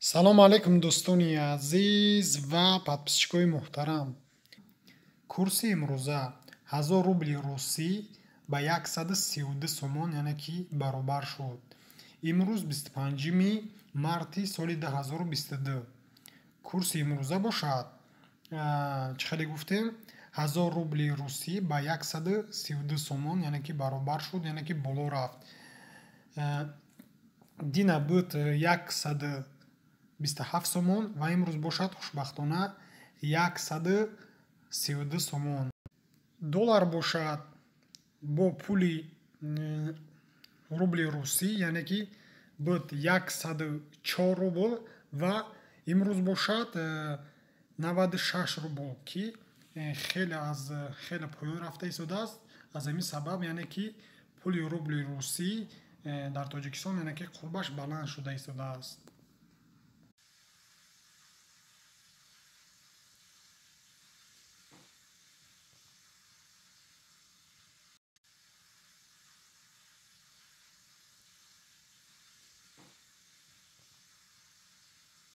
Салому алайкум, дӯстони азиз ва подписчикои муҳтарам. Курси имрӯза: 1000 рубли русӣ ба 132 сомон, яъне ки баробар шуд. Имрӯз 25-ми марти соли 2022. Курси имрӯза бошад, чӣ хеле гуфтем, 1000 рубли русӣ ба 132 сомон, яъне ки баробар шуд, яъне ки боло рафт. Дина буд 127 сомон ва имрӯз бошад, хушбахтона, 132 сомон. Доллар бошад бо пули рубли русӣ, яъне ки буд 104 рубл ва имрӯз бошад 96 рубл, ки хеле аз хеле поён рафта истодааст. Аз ҳамин сабаб, яъне ки пули рубли русӣ дар Тоҷикистон, яъне ки қурбаш баланд шуда истодааст.